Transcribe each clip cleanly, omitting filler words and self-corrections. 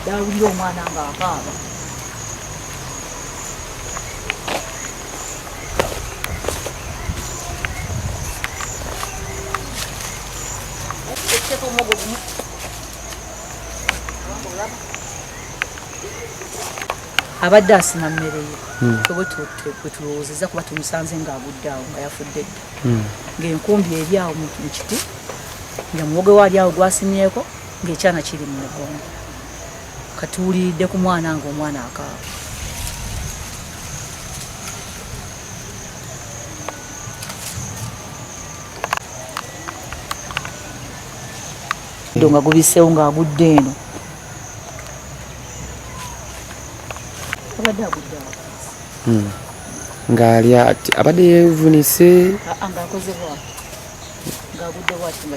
Abadde awulira omwana ng'akaaba. Abadde asima mmere ye. Ffe bwe tulowoozezza kuba tumusanze ng'agudde awo nga yafudde dda. Ng'enkumbi eri awo mu kiti, nga muwogo we ali awo gwasimyeko, ng'ekyana kiri mu mugongo. Katuwuliridde ku mwana ng'omwana akaaba. Nga gubiseewo ng'agudde eno. Abadde agudde awo. Ng'ali ati abadde yeevunise. Ng'akoze bw'ati. Ng'agudde bw'ati nga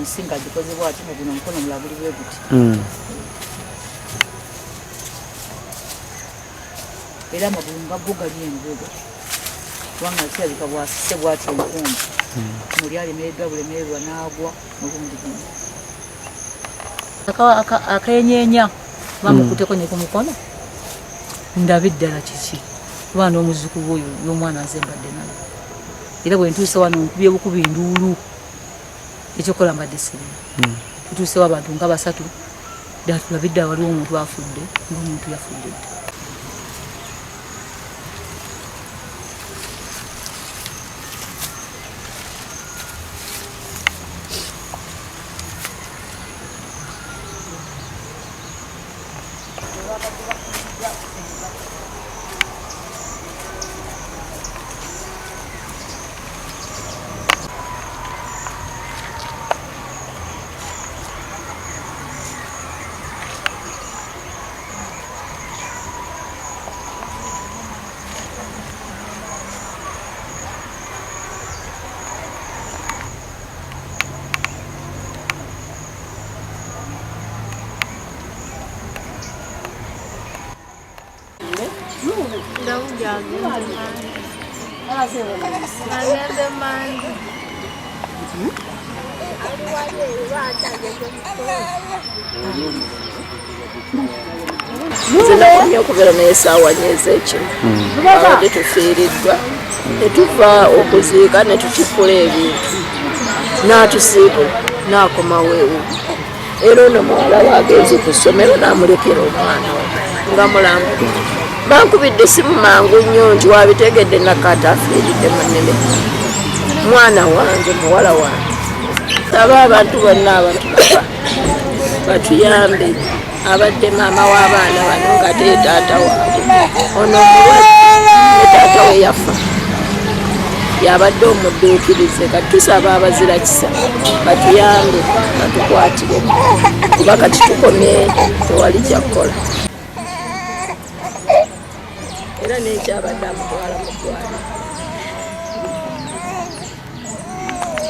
ensi ng'agikoze bw'ati nga guno omukono omulala guli bwe guti. Era amagulu nga go gali eno bwe gati. Kubanga kirabika bw'asise bw'ati enkumbi. Muli alemereddwa bulemererwa n'agwa mulundi gumu. Akenyeenya bamukuteko ne ku mukono. Ndabe ddala kiki. Kuba n'omuzzukulu oyo y'omwana nze mbadde naye. Era bwe ntuuse wano nkubye bukubi nduulu. Ekyokukola mbadde sirina. Tutuusewo abantu nga basatu. Ddala tulabe ddala waliwo omuntu afudde ng'omuntu yafudde dda. Nze nakomye okubeera naye essaawa nnya ez'ekiro. Abadde tufiiriddwa ne tuva okuziika ne tutikkula ebintu n'atusiibula n'akomawo ewuwe. Era ono muwala we agenze ku ssomero n'amulekera omwana we nga mulamu. Bankubidde essimu mangu nnyo nti wabitegedde Nakato afiiridde mu nnimiro. Mwana wange, muwala wange. Saba abantu bonna abatulaba batuyambe. Abadde maama w'abaana bano nga te taata waabwe. Ono omulwadde ne taata we yafa. Yabadde omudduukirize. Kati tusaba abazira kisa batuyambe batukwatireko kuba kati tukomye tewali kyakukola. Era n'ekyabadde amutwala mu ddwaliro.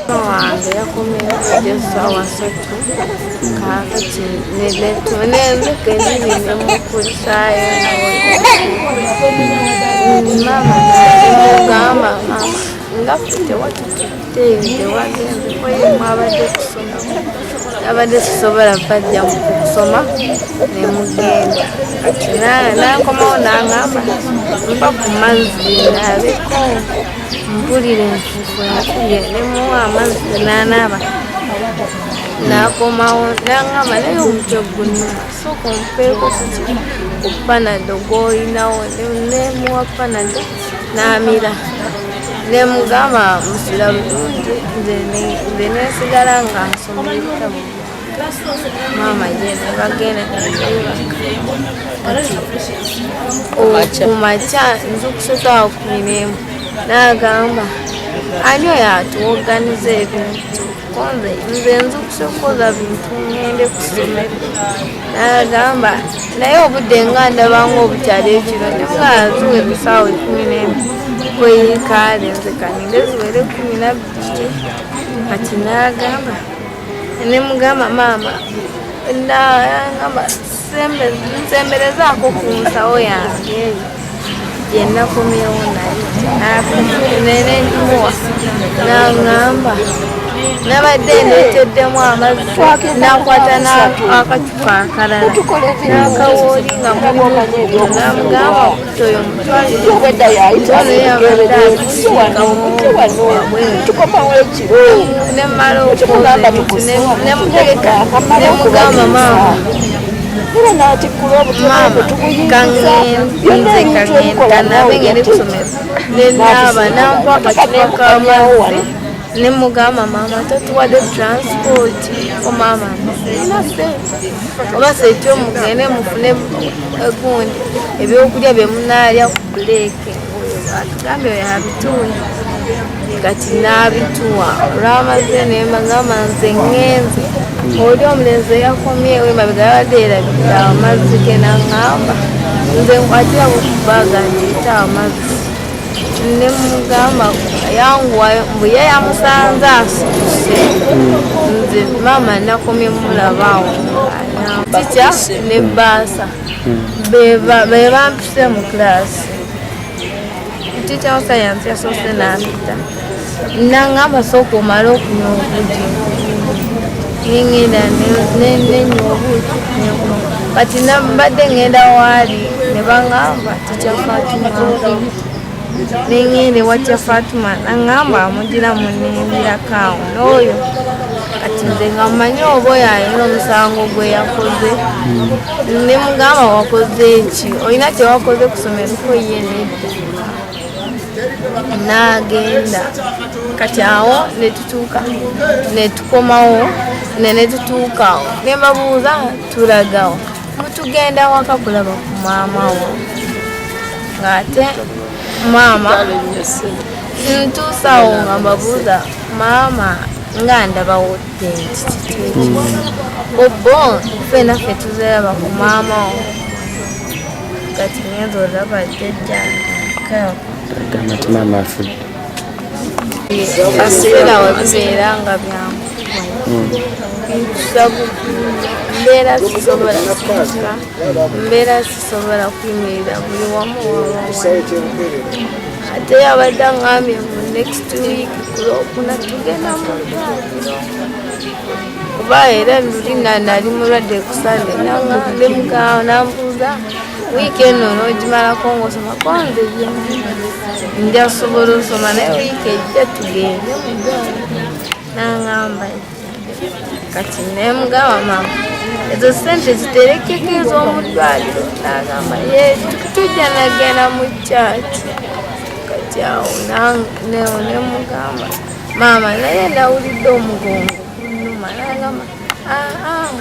Wange yakomyewo essaawa ssatu kaakati nenzeka ennyini nemukulisaayo maama nemugamba maama nga ffe tewatututte tewagenze koye mwabadde kusoma abadde tusobola bajja mu kusoma nemugenda kati nankomawo nangamba mpa ku mazzi naabeko mpulira enfuufu enkubye nemuwa amazzi n'anaaba n'akomawo n'angamba naye omutwe gunnuma sooka ompeeko ku panado gw'olinawo nemuwa panado n'amira nemugamba musula bulungi nze nensigala nga nsoma ebitabo maama ye nebagenda nebebaka kati kumakya nzukusa saawa 11 n'agamba ani oyo atuwoganiza ebintu konze nze nzukuse kukoza bintu ngende ku ssomero n'agamba naye obudde nga ndabanga obukyali ekiro nemugamba ziweze saawa 11 kweyikaale nze kaninde ziwere 12 kati n'agamba nemugamba maama nagamba nsemberezaako ku nsawo yange eyo gye nakomyewo nayo nengimuwa n'aŋŋamba Nabadde ndeeteddemu amazzi nakwata akacupa akalala n'akawooli nga mulimu namugamba okuta oyo mutwalire yabadde nemala okwoza ebintu nemutegeka nemugamba maama maama kangenze kanabe ngende kusomero nenaaba nampa akacupa k'amazzi nemugamba maama totuwadde transport ko maama sirina ssente oba sekyo mugende mufune egundi ebyokulya bye munaalya ku buleeke atugambye oyo abituwe kati n'abituwa olwamaze nembagamba nze ŋŋenze oli omulenzi eyakomyewo emabega yabadde yerabidde amazzi ge naŋŋamba nze nkwatira ku bbaaga ndeete amazzi nemugamba yanguwa mbu ye yamusanze asituse nze maama nakomye mulabaawo tica ne bbaasa be bampise mu kilaasi tica wa sayansi yasoose nampita nangamba sooka omale okunywa obuugi nengenda nenywa obuugi kati mbadde ngenda waali ne baŋŋamba tica Fatuma nengende watya Fatuma naŋŋamba amugira munindirako awo n'oyo kati nze nga mmanyi oba oyo alina omusango gwe yakoze ne mugamba wakoze ki olina kye wakoze ku ssomero ko ye nedda n'agenda kati awo ne tutuuka ne tukomawo ne tutuuka awo ne mbabuuza tulagawo mutugenda waka kulaba ku maama wo ng'ate maama ntuusaawo nga mbabuuza maama nga ndabawo tenti kiki obbo ffenna ffe tuziraba ku maama wo kati ngenza olaba jjajjange Agamba nti maama afudde. Ebiseera we bibeera nga byankuba ntusa mbeera sisobola kusituka mbeera sisobola kuyimirira buli wamu wawa ate yabadde aŋŋambye mu next week ku Lwokuna tugenda mu ddwaliro kuba era luli nali mulwadde ku Sunday nambuuza wiiki eno n'ogimalako ng'osoma ko nze nja sobola osoma naye wiiki ejja tugende mu ddwaliro n'aŋŋamba kati nemugamba maama ezo ssente ziterekeko ez'omu ddwaliro n'agamba ye tujja nagenda mu kyaki kati awo nemugamba maama naye nawulidde omugongo gunnuma n'agamba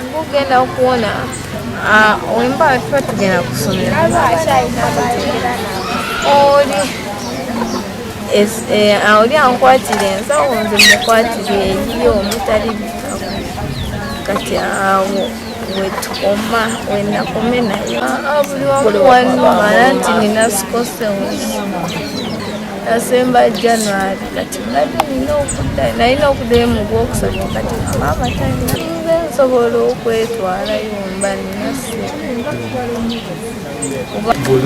ng'ogenda kuwona wemba tuba tugenda kusomera oli oli ankwatira ensawo nze mukwatira eyiyo omutali bitabo kati awo wetukoma wenakome naye buli wamu wannuma nti nina sikosewuzi nasemba January kati mbadde nina okudda nalina okuddayo mu gwokusatu kati maama talina nze nsobola okwetwalayo mba nina ssente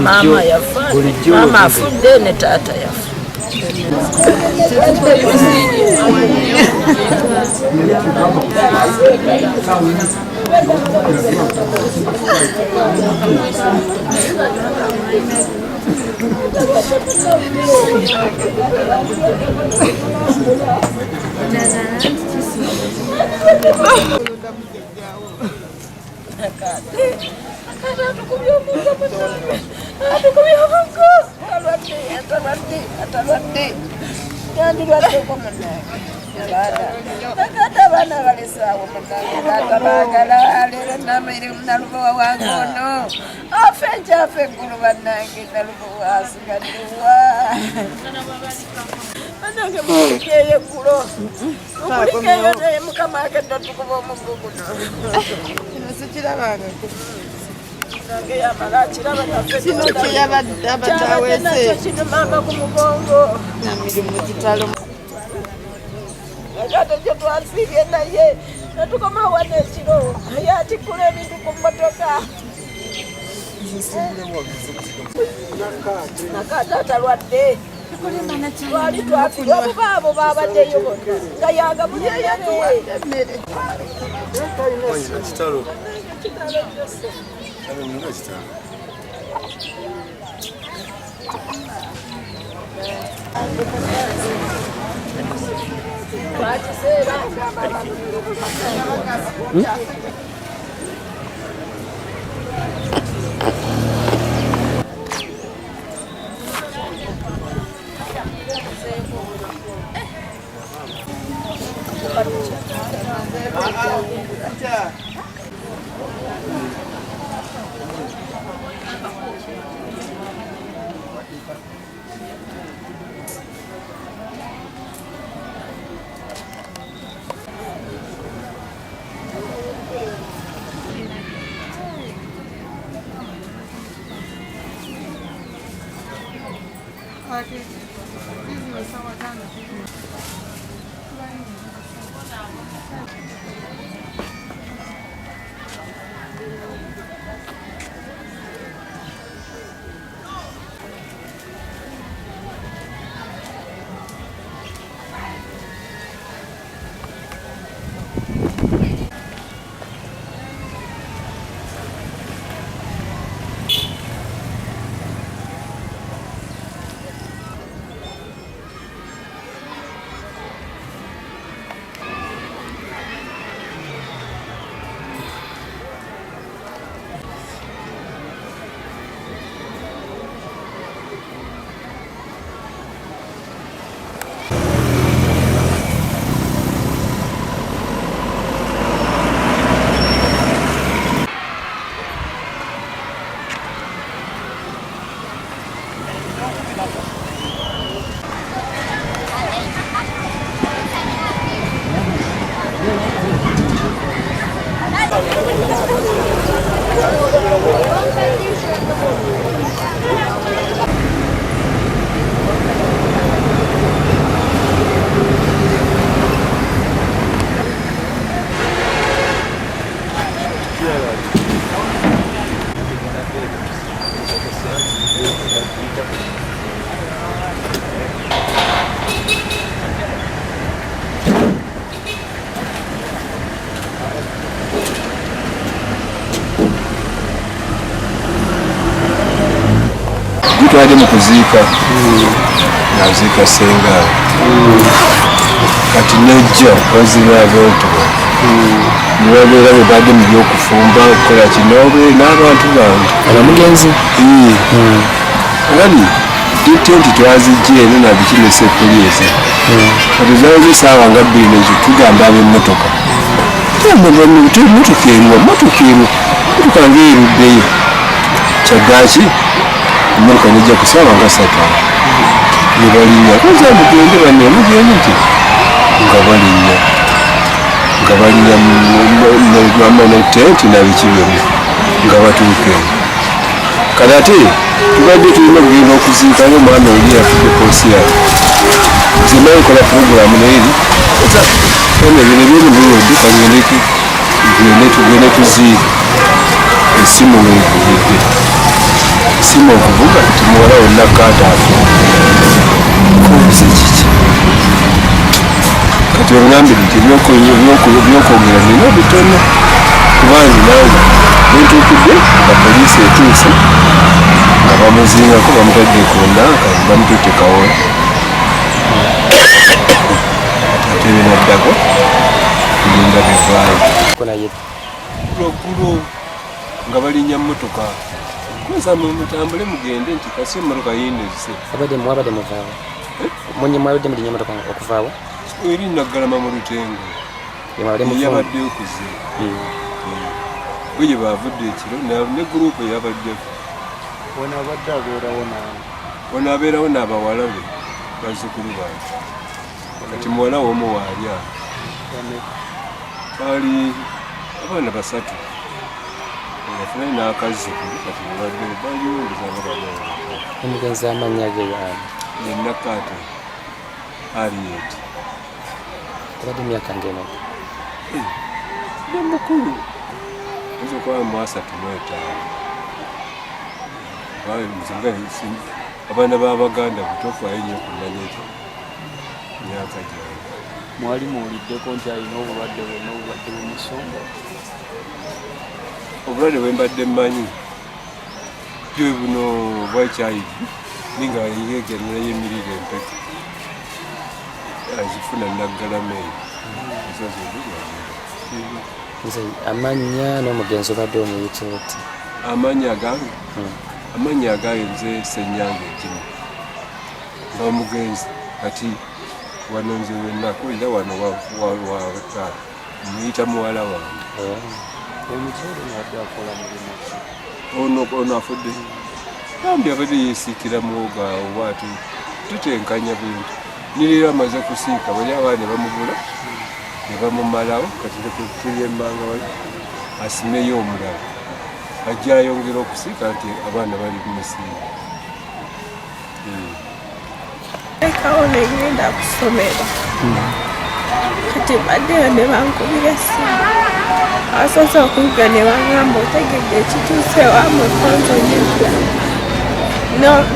maama yafa maama afudde ne taata yafa. Abaana balesaawo munange baagala leero namaire nalubowa wange ono afe nkyafa eggulu bannange nalubowa asigaddewa bannange mukulikeeyo eggulo mukulikeeyo naye mukama akedda tukuba omuggo guno kino sikirabanga kino kyeyabadde abadde kino maama ku mugongo namirimu kitalo ate gye twasiibye naye netukoma wano ekiro yatikkula ebintu ku mmotoka nakaata atalwadde. Twali twafirwa obuba abo babaddeyo bonna nga yagabulira emmere. Kitalo. Kitalo. Twali mu kuziika naziika ssenga kati nejja bazira abantu ne babeera bwe badde mu by'okufumba okukola kino n'abantu bange abamugenzi ngani tenti twazijja eno nabiki ne sepoliisi kati zaali essaawa nga bbiri n'ekyo tugamba ab'emmotoka emmotoka eriwa mmotoka eriwa mmotoka ng'eruddeyo kyaddaaki emmotoka nejja ku ssaawa nga ssatu ne balinnya koza mugende banne mugende nti nga balinnya ne tenti nabiki byonna nga batuuka eno kati ate tubadde tulina okugenda okuziika ng'omwana oli yafudde koosi yaabwe nze naye nkola puroguramu naye eno bino ebyemibulodde kagende tugende tuziike essimu weekubidde simu okuvuga nti muwala wonna kaata afudde kubuze kiki kati ongambire nti ebyokwogera nina bitono kuba nze nange nentuukidde nga poliisi etuuse nga bamuzingako bamutadde ku nanka bamututte Kawola ate binaddako kulinda bivaayo lwaggulo nga balinnya mmotoka koza mutambule mugende nti kasi emmotoka yinezze mwabadde muvaawo mwabadde mulinnya mmotoka okuvaawo eri Naggalama mu Lutengo yabadde okuze bwe gye baavudde ekiro ne gurupu yabaddeko ono abadde abeerawo naani ono abeerawo n'abawala be bazzukulu bange kati muwala w'omu waali awo baali abaana basatu yafunayo n'akazzukulu kati babadde baliwumbuza nga banaye omugenzi amannya ge yaani ye Nakato Harriet abadde myaka ng'emeka ne mukulu oyinza okuba mu 35. Abaana b'Abaganda butofaayo nnyo kumanya ekyo myaka gyabwe. Mwali muwuliddeko nti alina obulwadde bwonna obubadde bumusumba? Obulwadde bwe mbadde mmanyi byo buno bwa HIV, ninga yegenera yemirira empeke azifuna Naggalama eyo ezo zozigagenda. Nze amannya n'omugenzi obadde omuyita oti? Amannya gange, amannya agange nze Ssenyange Jimmy, nga omugenzi kati wano nze wenakulira wano waka muyita muwala wange. Omukyala ono abadde akola mulimu ki? Ono ono afudde bambi abadde yesiikira muwogo awo bwati, tutenkanya bintu nirero amaze kusiika bali abaana ne bamugula ne bamumalawo. Kati tuli emmanga wali asimeyo omulala ajja ayongera okusiika nti abaana bali kumusiiga. Lekawo negenda ku ssomero. Kati mbaddeyo ne bankubira essimu, abasoose okunkubira ne baŋŋamba, otegedde ekituuse ewamwe Konzo? Nedda.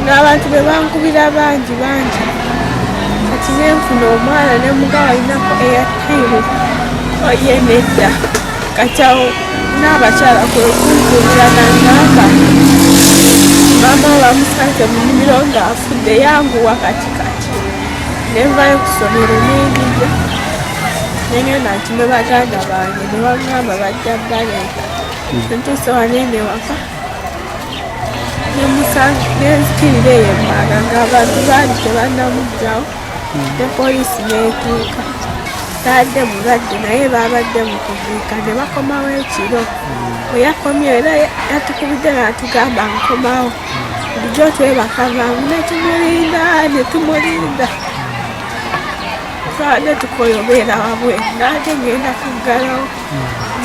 N'abantu be bankubira bangi bangi. Kati nenfuna omwana ne mugaba alinako airtime, oye nedda. Kati awo n'abakyala kwe kunkubira naŋŋamba, maama bamusanze mu nnimiro ng'afudde, yanguwa. Kati kati nenvayo ku ssomero nenjija nengenda nkime baganda bange ne baŋŋamba bajja baleeta. Ntuuse wano eno ewaka nenzikirira eyo emmanga ng'abantu baali tebannamugjawo ne poliisi n'etuuka. Taadde mulwadde, naye babadde mu kuziika ne bakomawo ekiro. Bwe yakomye era yatukubidde n'atugamba, nkomawo. Bulijjo twebaka mangu, ne tumulinda ne tumulinda. Twabadde tukoye obeera wabweru, naate ngenda kuggalawo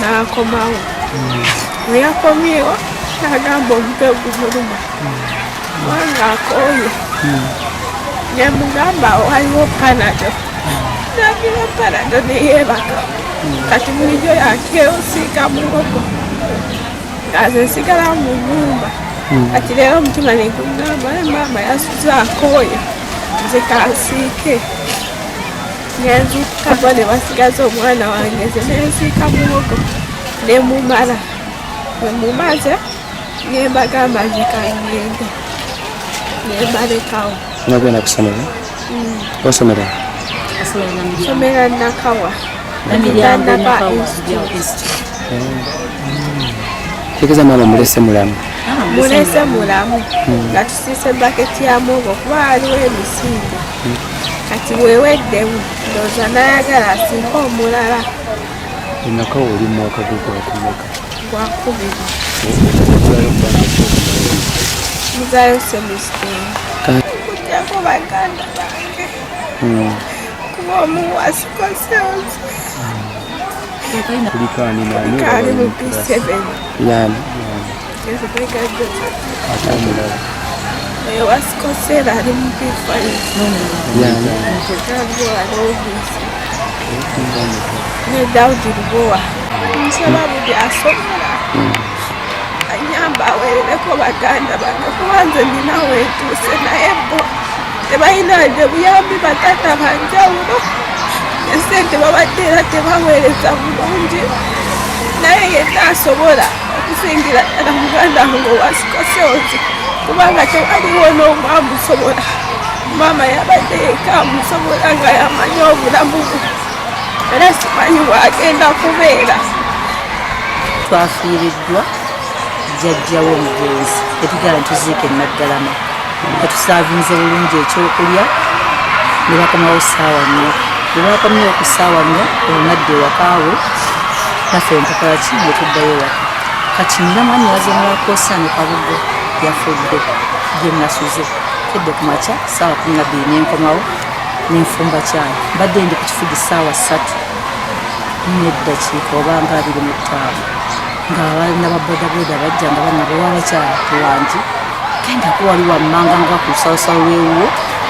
n'akomawo. Bwe yakomyewo n'agamba omutwe gumuluma kubanga akooye. Nemugamba waliwo Panado, namira Panado neyeebaka. Kati bulijjo yakeosiika muwogo nga nze nsigala mu nyumba. Kati leero omutima negugamba, maama yasuze akooye, nze kansiike. Nenzuukuka bo ne basigaza omwana wange, nze nensiika muwogo nemumala. Bwe mumaze nembagamba nze kangende, nembalekawo. Nagenda kusomera, osomera? Somera Nakawa. Namiryango. Nakawa Nakawa Institute. Institute. Tegeeza maama mulese mulamu? Mulese mulamu, nga tusiise baketi ya muwogo kuba waliwo emisinde. Kati weweddemu ndowooza nayagala asiike omulala. Enakawa oli mu mwaka gwe gwakumeka? Gwakubiri. Muzaayo semester kujjako baganda bange kuba omu wasikoseozi. Kuliko ani nani? Kaali mu P7. Yani? Ezebega Joseph. Ate omulala? Wasikosera ali mu P5. Yani? Lubowa Lovisi ne Daudi Lubowa. Nsaba buli asobola anyamba aweerereko baganda bange kuba nze nina weetuuse, naye bo tebalina wadde buyambi. Batata banjawulo, esente babadde era tebaweereza bulungi, naye yenna asobola okusingira ddala muganda wange owasikoseozi kubanga tewaliwo n'omu amusobola. Maama yabadde yekka amusobola nga yamanyi obulamu bwe, era simanyi bwagenda kubeera. Twafiiriddwa jjajjawo omugenzi etugala ntuziika e Naggalama. Etusaavinze bulungi ekyokulya ne bakomawo ssaawa 4. Bwe bakomyewo ku ssaawa 4, olunadda ewakaawe naffe ntukolaki ne tuddayo ewaka. Kati nina mwannyinaze omulala Kabugo yafudde gye nasuze. Kedde ku makya ssaawa 12 nenkomawo nenfumba kyayi. Mbadde ndi ku kifugi ssaawa 3 neddakiika oba nga 25 nga abaana ba bodaboda bajja nga bangamba, wabakyala wangi gendako wali wammanga nga ku lusalosalo lwewuwo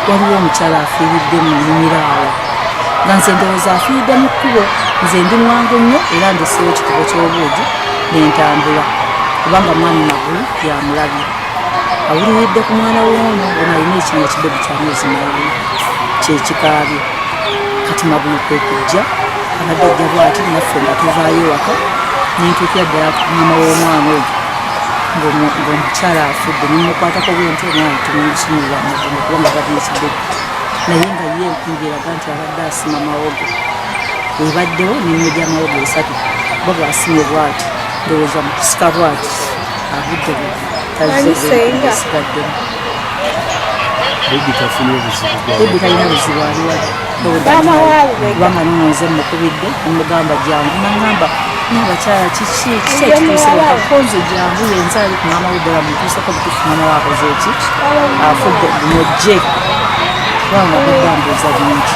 waliwo omukyala afiiridde mu nnimiro awo. Nga nze ndowooza afiiridde mu kkubo. Nze ndi mwangu nnyo era ndeseewo ekikubo ky'obuugi nentambula kubanga mwami Magulu yamulabye. Awuliridde ku mwana w'ono, ono alina ekinya kibebi kya myezi 4 kyekikaabye. Kati Magulu kwe kujja, abadde ajja bw'ati, naffe nga tuvaayo ewaka, nentuukira ddala ku maama w'omwana oyo ng'omukyala afudde, nemukwatako bwenti omwana tumusunulira amagumba kubanga abadde nekibebi, naye nga ye enkumbi eraga nti abadde asima mawogo. Ebaddewo n'eminwe gy'amawogo 3, kuba bw'asimye bw'ati, ndowooza mu kusika bw'ati avudde tazze esigaddemu. Bebi tafunye obuzibu? Bebi talina buzibu, ali wali kubanga nono nze mukubidde, nemugamba jangu, naŋŋamba nabakyala kiki kiki ekituuse waka, konze jangu, yenze ali ku maama we, ddala mutuuseko butuufu, maama we akoze eki, afudde, mujje, kubanga abadde ambuuza bingi.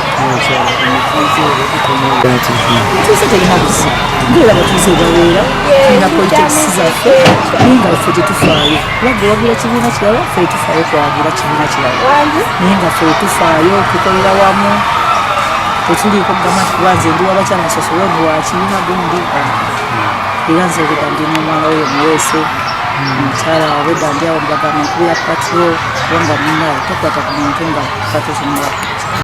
Mutuuze terina buzibu, ngaera abatuuze babeera tulina politics zaffe, naye nga ffe tetufaayo, kuba gwe wagira kibiina kirala, ffe tetufaayo kwagira kibiina kirala, naye nga ffe tetufaayo, tukolera wamu, tetuliiko kugamba nti kuba nze ndi wabakyala nsosole ono wa kibiina gundi. Era nze obedda ndi n'omwana we omuweese omukyala, obedda ndi awo mbagamba nkubira patrol, kubanga munaye tokwata ku muntu nga patrol.